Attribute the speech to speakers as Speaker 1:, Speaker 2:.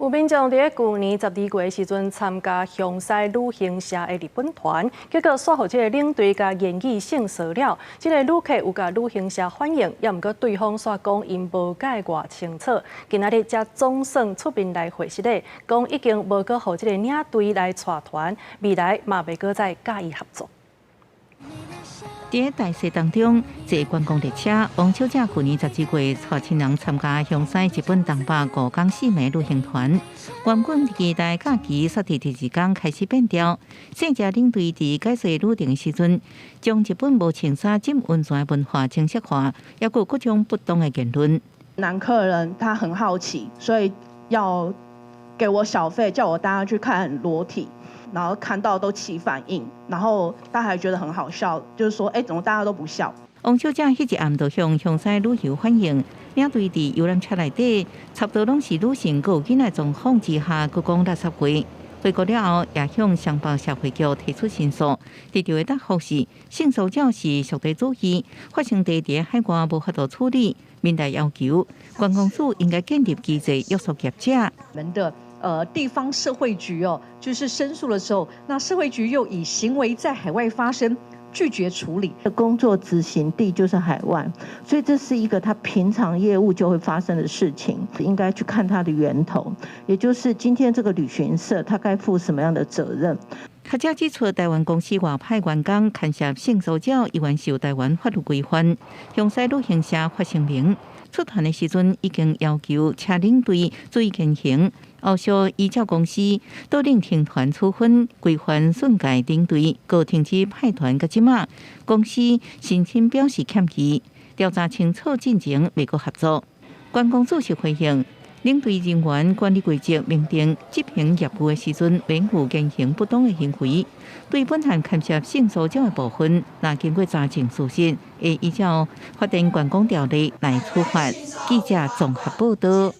Speaker 1: 有民眾佇咧舊年12月時陣參加香西旅行社的日本團，結果煞予這个領隊共言語性騷擾。這个旅客有共旅行社反映，猶毋過對方煞講𪜶無解偌清楚。今仔日才總算出面來回釋咧，講已經無閣予這个領隊來帶團，未來嘛袂閣再佮伊合作。
Speaker 2: 佇大雪當中，坐觀光列車，王小姐去年12月帶親人參加香西日本東北5工4暝旅行團，原本期待假期，煞佇第二工開始變調。細隻領隊佇解說旅程時陣，將日本無穿衫浸溫泉的文化情色化，猶閣有各種不當的言論。
Speaker 3: 男客人他很好奇，所以要給我小費，叫我帶他去看裸體。然後看到都起反應，然後他還覺得很好笑，就是說，哎，怎麼大家都不笑？
Speaker 2: 王小姐彼一暗就向香西旅遊反映，領隊佇遊覽車內底，差不多攏是女性閣有囡仔狀況之下，閣講垃圾話。回國了後，也向雙北社會局提出申訴。得著的答覆是，性騷擾是屬地主義，發生地佇海外無法度處理，明代要求觀光署應該建立機制約束業者。
Speaker 4: 們的地方社會局哦，就是申訴的時候，那社會局又以行為在海外發生，拒絕處理。
Speaker 5: 工作執行地就是海外，所以這是一個他平常業務就會發生的事情，應該去看它的源頭，也就是今天這個旅行社，他該負什麼樣的責任。
Speaker 2: 學者指出，台灣公司外派員工牽涉性騷擾，依然受台灣法律規範。香西旅行社發聲明，出團的時陣已經要求車領隊注意言行。後續依照公司勒令停團處分，規範訓誡領隊，閣停止派團。到這馬，公司申請表示歉意，調查清楚進前袂閣合作。觀光署是回應，領隊人員管理規則明定，執行業務的時陣免有言行不當的行為。對本案牽涉性騷擾的部分，若經過查證屬實，會依照法定觀光條例來處罰。記者綜合報道。